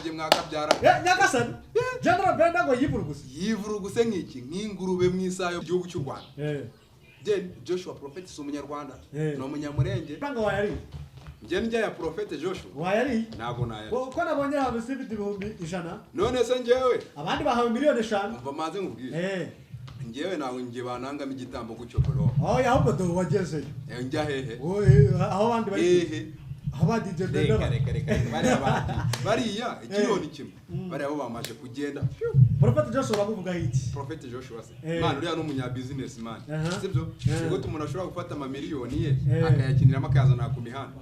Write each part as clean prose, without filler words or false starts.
yasebye mwakabyara. Nyagasani, General Benda ngo yivuruguse. Yivuruguse nk'iki, nk'ingurube mu isaha y'igihugu cy'u Rwanda. Then Joshua Prophet si umunyarwanda, ni umunyamurenge. Amafaranga wayariye? Njye njya ya Prophet Joshua? Wayariye? Ntabwo nayariye. Ko nabonye hawe ifite 100,000? None se njyewe? Abandi bahawe miliyoni 5. Umva maze nkubwire. Njyewe ntabwo njye banangamo igitambo gutyo, bro. Oya, ahubwo dore wagezeyo. Njya hehe? Oye, aho abandi bari. Hehe? Aho ba DJ Benda Reka. bari. Reka reka, bariya bandi bariya ikiriyoni kimwe, bariya bo bamaze kugenda. Prophet Joshua uramuvugaho iki? Prophet Joshua se? Man, uriya ni umunya business man. Sibyo? Ni gute umuntu ashobora gufata amamiliyoni ye akayakiniramo, akayazana ku mihanda?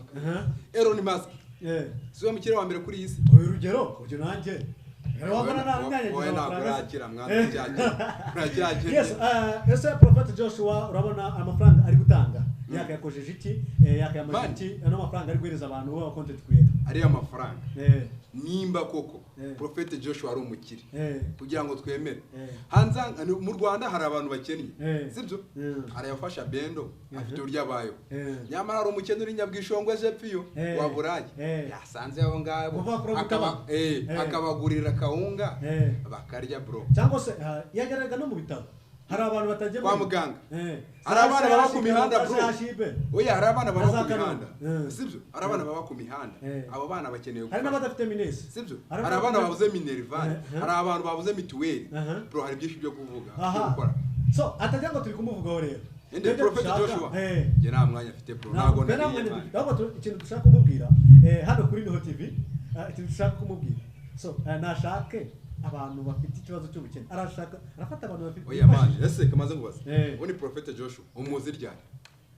Elon Musk si we mukire wa mbere kuri iyi si? Uyu rugero uyu nanjye rero wabona nanyanyagiza Wowe ntabwo amafaranga se. urakira mwana, uracyakira, uracyakira. Yes, ese Prophet Joshua urabona amafaranga ari gutanga yakayakojeje iki? Yakayamaze Man. iki? Ano mafaranga ari guhereza abantu b'aba content creator? Ariya mafaranga, nimba koko Prophet Joshua ari umukire, kugira ngo twemere hanze mu Rwanda hari abantu bakennye, sibyo? Arayafasha Bendo, afite uburyo abayeho. Nyamara hari umukene uri Nyabwishongwe Jepfiyo wa Burayi, yasanze abo ngabo Kuva kuri Mutabana. akabagurira kawunga bakarya, bro. Cyangwa se yageraga no mu bitaro, hari abantu batagiye Kwa muganga. Hari abana baba ku mihanda, bro. CHIB. Oya, hari abana baba ku Na za Kanombe. mihanda, sibyo? Hari abana baba ku mihanda. Abo bana bakeneye Hari gufashwa. n'abadafite minesi. Sibyo? Hari Hari abana babuze minerval, hari abantu babuze mituweli. Bro, hari byinshi byo kuvuga, byo gukora. So atagira ngo turi kumuvugaho rero. Inde? Twebwe Prophet Joshua? Njye nta mwanya afite, bro. Ntabwo Twe nta nariye, mwanya man. dufite. Ahubwo ikintu dushaka kumubwira, hano kuri Niho TV, ikintu dushaka kumubwira, so nashake abantu bafite ikibazo cy'ubukene, arashaka arafata abantu bafite Oya man, ese kamaze ngubaze, ubu ni Prophet Joshua umuzi ryari?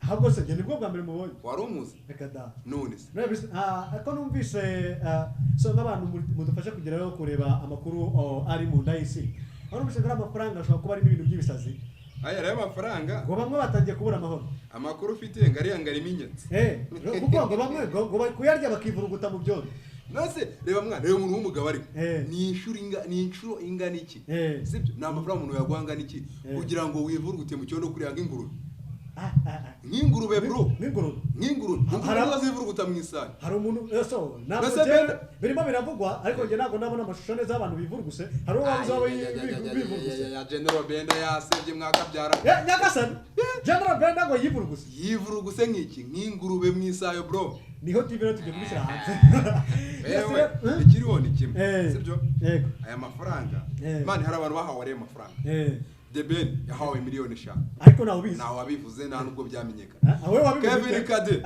Ahubwo se njye nibwo bwa mbere mubonye. Wari umuzi? Reka da. None se? Ko numvise, so nk'abantu mudufashe kugerayo kureba amakuru ari mu nda y'isi, aho numvise ko ari amafaranga ashobora kuba arimo ibintu by'ibisazi. Aya rero amafaranga Ngo bamwe batangiye kubura amahoro. Amakuru ufite ngo ariya ngo arimo inyatsi. Kuko ngo bamwe ngo bari kuyarya bakivuruguta mu byondo. Nase reba mwana, reba umuntu w'umugabo ariko ni inshuro ingana iki? Sibyo? Ni amafaranga umuntu yaguha angana iki kugira ngo wivurugute mu cyondo kuriya nk'ingurube? Ah, ah, ah. Nk'ingurube, bro. Nk'ingurube. Nk'ingurube. Ingurube nizo zivuruguta mu isari. Hari umuntu, so ntabwo Mbese njyewe birimo biravugwa, ariko njye ntabwo ndabona amashusho neza y'abantu bivuruguse. Hari uwo wabuze waba bivuruguse. Ya General Benda yasebye mwakabyara. Nyagasani, General Benda ngo yivuruguse. Yivuruguse nk'iki, nk'ingurube mu isayo, bro. Niho TV rero tugiye kubishyira hanze. Yes, Wewe, eh? ikiriho ni kimwe, sibyo? Yego. Aya mafaranga, man, hari abantu bahawe ariya mafaranga. The Ben yahawe miliyoni 5. Ariko ntawe ubizi. Ntawe wabivuze, nta nubwo byamenyekana. Ah, wowe wabivuze. Kevin Kade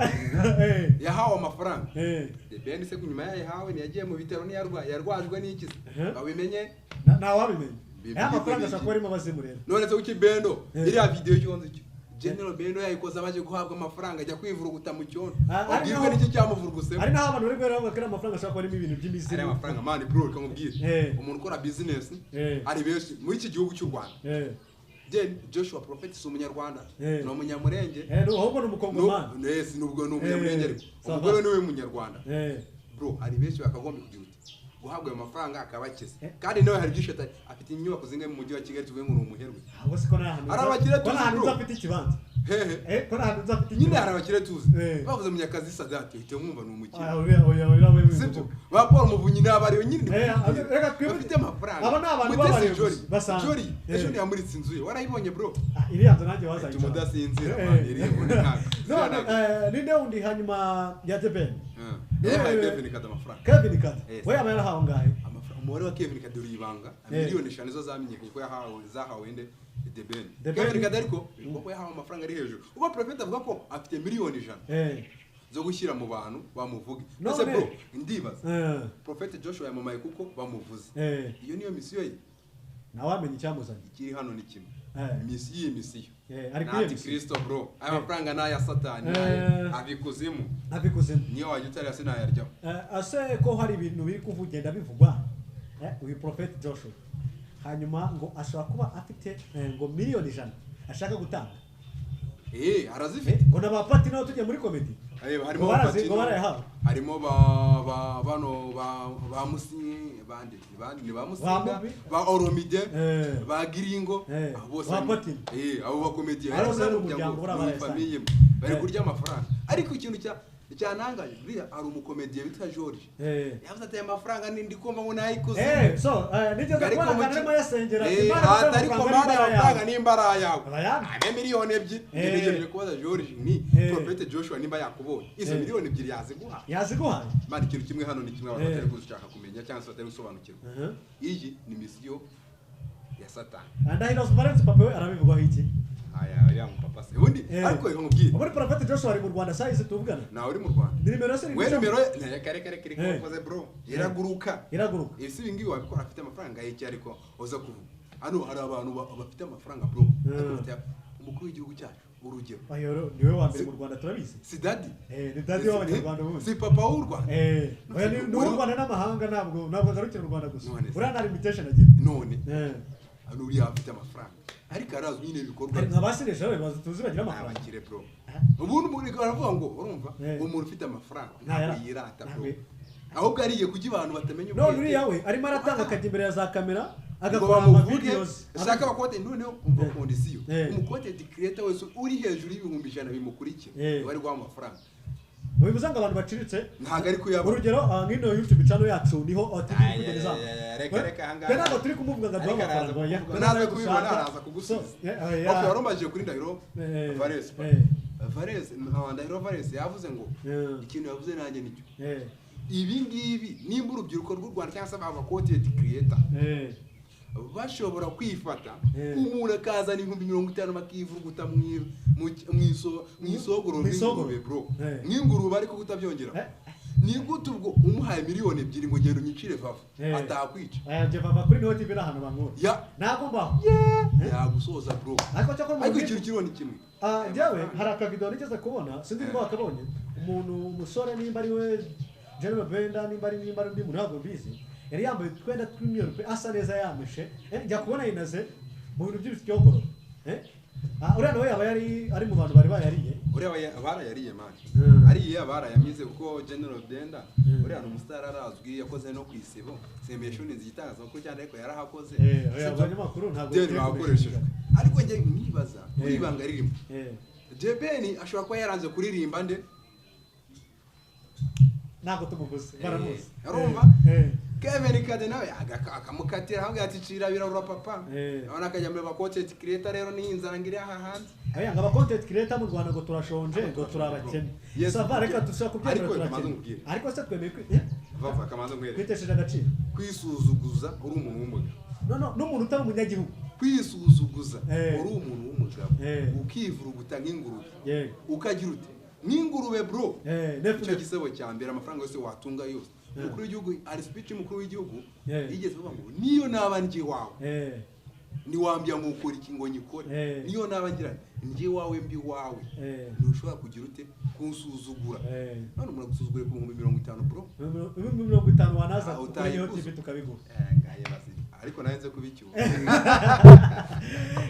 yahawe amafaranga. The Ben se nyuma yayahawe ntiyagiye mu bitaro? Ntiyarwaye? Yarwajwe n'iki se? Babimenye. Ntawe wabimenye. Aya mafaranga ashobora kuba arimo abazimu rero. None se kuki Bendo, iriya video cyo nzi cyo General Bendo yayikoze amaze guhabwa amafaranga, ajya kwivuruguta mu cyondo? Ah, ari Wabwirwe n'iki cyamuvurugusemo? Hari n'aho abantu bari guhera bavuga ko ariya mafaranga ashobora kuba arimo ibintu by'imizimu. Ariya mafaranga, man, bro, reka nkubwire. Umuntu ukora business, hari benshi muri iki gihugu cy'u Rwanda. Then Joshua Prophet si umunyarwanda, ni umunyamurenge. Ahubwo ni umukongomani. Yes, nubwo ni umunyamurenge, ariko Ça va. umugore we niwe munyarwanda. Bro, hari benshi bakagombye kugira uti guhabwa ayo mafaranga akabakiza. Kandi nawe hari byinshi atari afite, inyubako zimwe mu mujyi wa Kigali, tuvuge ngo ni umuherwe. Ahubwo siko nta hantu Hari abakire ko nta tuzi, hantu bro. nzi afite ikibanza. Hehe? Ko nta hantu nzi afite Nyine ikibanza. hari abakire tuzi. Bavuze Munyakazi Sadate uhita mwumva ni umukire. Ah, oya oya oya, we Sibyo? Ba Paul Muvunyi ni abariyo nyine ndi Eh, kukubwira. reka Bafite amafaranga. Aba ni abantu Mutesi b'abayobozi Jolly. basanzwe. Jolly ejo ntiyamuritse inzu ye? Warayibonye, bro? Ah, iriya nzu nanjye wazayicara. Ituma udasinzira, man, iriya ubundi ntabwo. None ninde wundi hanyuma ya The Ben? Yahaye Kevin Kade amafaranga. Kevin Kade. Yes. We yaba yarahawe ngahe? Amafaranga, umubare wa Kevin Kade uri ibanga. Miliyoni 5 zo zamenyekanye ko yahawe, zahawe nde? The Ben. The Ben. Kevin Kade ariko bivugwa ko yahawe amafaranga ari hejuru, ubwo Prophet avuga ko afite miliyoni 100 zo gushyira mu bantu bamuvuge. None. Ese bro, ndibaza, Prophet Joshua yamamaye kuko bamuvuze. Iyo niyo mission ye? Ntawamenya icyamuzanye. Ikiri hano ni kimwe. Mission, iyi mission Ari ni kuri iyo antikristo, bro. Aya mafaranga ni aya Satani, abikuzimu. Abikuzimu. Niyo wajya utarya sinayaryaho. Ase ko hari ibintu biri kuvugenda bivugwa, uyu Prophet Joshua hanyuma ngo ashobora kuba afite ngo miliyoni 100 ashaka gutanga. Arazifite. Ngo na ba Patino tujya muri comedy. Harimo Ngo ba ngo Patino, barayahawe. Harimo ba bano ba Musinga, bande ni bande, ni ba Musinga, Mubi. ba Oromide, ba Giringo, Eh, abo bose ba harimo. Patino. Abo bakomediye. Abo bose bari mu muryango, buriya barayasanga. Famille bari kurya amafaranga, ariko ikintu cya Icyanangaje buriya hari umukomediye witwa George. Yavuze ati aya mafaranga ni ndi kumva ngo nayikuze. So nigeze Ariko kubona mu akantu arimo yasengera ati, Eh, "Imana ati ariko amafaranga mana nimba ari amafaranga ayawe." nimba ari ayawe. Abayampe. Abe 2 miliyoni. Ngejeje kubaza George ni Prophet Joshua nimba yakubonye. Izo 2 miliyoni yaziguha. Yaziguhaye. Mana, ikintu kimwe hano ni kimwe abantu batari gushaka kumenya cyangwa se batari gusobanukirwa. Iyi ni misiyo ya Satani. Ndahiro Valens papa we arabivugaho iki? Aya uriya mupapa se. Ubundi ariko reka nkubwire. Ubundi Prophet Joshua ari mu Rwanda saa izi tuvugana. Nawe uri mu Rwanda. Ni nimero se We nimero ye kare kare kare koze bro. Iraguruka. Iraguruka. Ibi ibi ngibi wabikora afite amafaranga y'iki ariko uza kuvuga. Hano hari abantu bafite amafaranga bro. Ariko bafite umukuru w'igihugu cyacu urugero. Ayoro niwe wa mbere mu Rwanda turabizi. Si daddy. Ni daddy w'abanyarwanda ubundi. Si papa w'u Rwanda. Oya ni uw'u Rwanda n'amahanga ntabwo agarukira u Rwanda gusa. None se. Uriya nta limitation agira. None hano uriya afite amafaranga. Ariko arazwi nyine ibikorwa. Hari nka ba Sireje bazi tuzi bagira amafaranga. Abakire bro. Ubundi umuntu aravuga ngo urumva umuntu ufite amafaranga ntabwo yirata bro. Ahubwo ariye kugira abantu batamenya None uriya we arimo aratanga akajya imbere ya za kamera agakora ngo bamuvuge amavideos. Shaka abakote noneho umva kondisiyo. Umukote creator wese uri hejuru y'100,000 bimukurikira bari guha amafaranga. Bivuze ngo abantu baciriritse ntabwo ari kuyabona. Urugero nk'ino YouTube channel yacu niho turi kugeza. Reka reka ahangaha. Ntabwo turi kumuvuga ngo aduhe amafaranga. Oya. Naza kubibona araza kugusubiza. Okay, warumbaje kuri Ndahiro Valens. Valens, Ndahiro Valens yavuze ngo ikintu yavuze nanjye nicyo. Ibi ngibi nimba urubyiruko rw'u Rwanda cyangwa se aba content creator bashobora kwifata umuntu akazana 50,000 bakivuguta mu isogoro nk'ingurube bro. Nk'ingurube ariko kutabyongera. Ni gute ubwo umuhaye 2 miliyoni ngo ngende unyicire Vava atakwica. Aya Vava kuri Niho TV n'ahantu bankura. Ntabwo mbaho. Yagusoza bro. Ariko cyakora ariko ikintu kiriho ni kimwe. Njyewe hari akavideo nigeze kubona sinzi niba wakabonye umuntu umusore nimba ari we General Benda nimba ari undi muntu ntabwo mbizi. Yari yambaye utwenda tw'imyeru pe asa neza yameshe. Njya kubona yinaze mu bintu by'ibityogoro. Uriya nawe yaba yari ari mu bantu bari bayariye. Uriya barayariye man. Ariye barayamize kuko General Benda uriya ni umustar arazwi yakoze no kwisibo. Sembesho ni igitangazamakuru cyane ariko yarahakoze. Abanyamakuru ntabwo bakoreshejwe. Ariko njye nibaza kuri ibanga ririmo. Jebeni ashobora kuba yaranze kuririmba nde? Ntabwo tumuvuze baramuzi. Arumva? Kevin Kade nawe akamukatira aho ati cira birarura papa. Abana akajya muri ba content creator rero ni inzara ngiri aha hanze. Aya ngo aba content creator mu Rwanda ngo turashonje ngo turabakene. Sava reka dushaka kubyemera turakene. Ariko se twemeye Vava kamanza ngwere. Kwitesheje agaciro. Kwisuzuguza uri umuntu w'umugabo. No n'umuntu utari umunyagihugu. Kwisuzuguza uri umuntu w'umugabo. Ukivuruguta nk'ingurube. Ukagira ute? Nk'ingurube bro. Nicyo gisebo cya mbere amafaranga yose watunga yose. Umukuru w'igihugu ari speech umukuru w'igihugu yigeze avuga ngo niyo naba nje wawe ni wambya ngo ukora iki ngo nyikore niyo naba ngira nje wawe mbi wawe ntushobora kugira ute kunsuzugura. None umuntu agusuzugure ku 50,000 bro. 50,000 wanaza kuri Niho TV tukabigura. Ngaye basi ariko nayenze kubicyuka.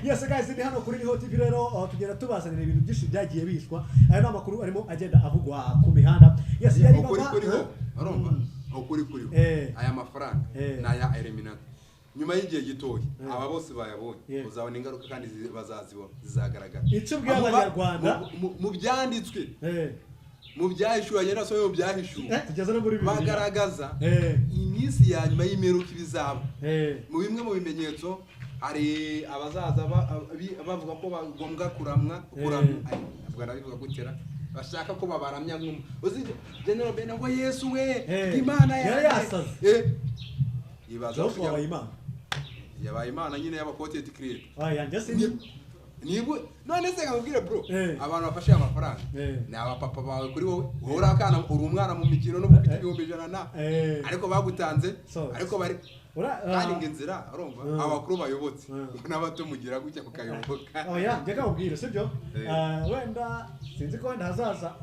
Yes guys, ni hano kuri Niho TV rero tugenda tubazanira ibintu byinshi byagiye bishwa. Ayo ni amakuru arimo agenda avugwa ku mihanda. Yes, yari baba kuriho. Urumva? Ukuri kuriho. Aya mafaranga naya Eliminati. Nyuma y'igihe gitoya aba bose bayabonye uzabona ingaruka kandi bazazibona zizagaragara. Icyo ubwiye abanyarwanda mu byanditswe mu byahishuwe agenda asome mu byahishuwe tugeze no muri Bibiliya bagaragaza iminsi ya nyuma y'imperuka ibizaba. Mu bimwe mu bimenyetso hari abazaza bavuga ko bagombwa kuramwa ubwo arabivuga gutera bashaka ko babaramya nk'umwe. Uzi General Benda ngo Yesu we Imana yanjye. Ibaza wabaye Imana. Yabaye Imana nyine y'aba content creator. Oya njye sinzi. Nibu none se nkubwire bro abantu bafashe amafaranga ni abapapa bawe kuri wowe wowe urakana uri umwana mu mikino no mufite 100,000 na ariko bagutanze ariko bari kandi inzira urumva abakuru bayobotse n'abato mugira gutya kukayoboka. Oya njye nkubwire sibyo wenda sinzi ko wenda hazaza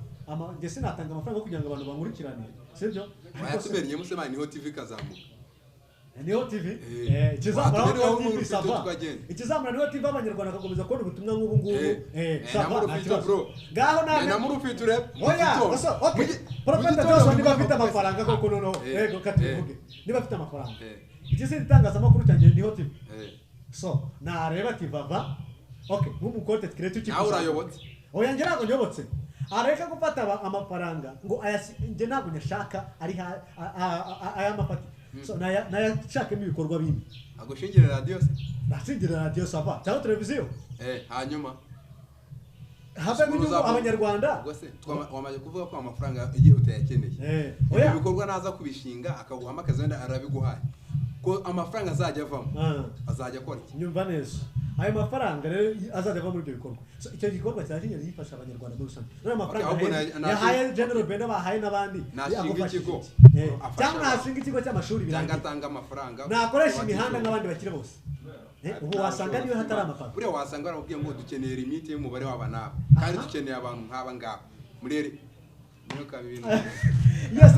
njye sinatanga amafaranga kugira ngo abantu bankurikirane sibyo. Wayatubereye musemani Niho TV kazamuka. Niho TV ikizamura Niho TV sava ikizamura Niho TV abanyarwanda bakakomeza kubona ubutumwa nk'ubu ngubu sava bro ngaho nawe na muri ure oya okay Prophet Joshua niba afite amafaranga koko noneho yego katuvuge niba afite amafaranga ikizindi itangazamakuru cyanjye Niho TV so nareba ati Vava okay nk'umu content creator ukikuza nawe urayobotse oya njye ntabwo nyobotse Areka gufata amafaranga ngo njye ntabwo nyashaka ari ay'amafati. So nayashakemo ibikorwa bindi. Agushingire radiyo se? Nashingira radiyo, ça va, cyangwa televiziyo. Hanyuma Havemo inyungu abanyarwanda. Ubwo se wamaze kuvuga ko amafaranga igihe utayakeneye, ibyo Oya. bikorwa naza kubishinga akaguhamo akazi, wenda arabiguhaye, ko amafaranga azajya avamo azajya akora iki? Nyumva neza, ayo mafaranga rero azajya ava muri ibyo bikorwa. So, icyo gikorwa cyaje gifasha abanyarwanda muri rusange. Rero amafaranga Ahubwo yahaye General Benda, bahaye n'abandi, Nashinga agufashije ikigo. iki? Afasha Cyangwa abantu. nashinga ikigo cy'amashuri, Cyangwa birangiye. atanga amafaranga Nakoresha ku imihanda batishoboye. nk'abandi bakire bose. Ubu wasanga niyo hatari amafaranga. Buriya wasanga baramubwiye ngo dukeneye limite y'umubare w'aba n'aba, kandi dukeneye abantu nk'aba ngaba muri niyo kaba ibintu. Yes.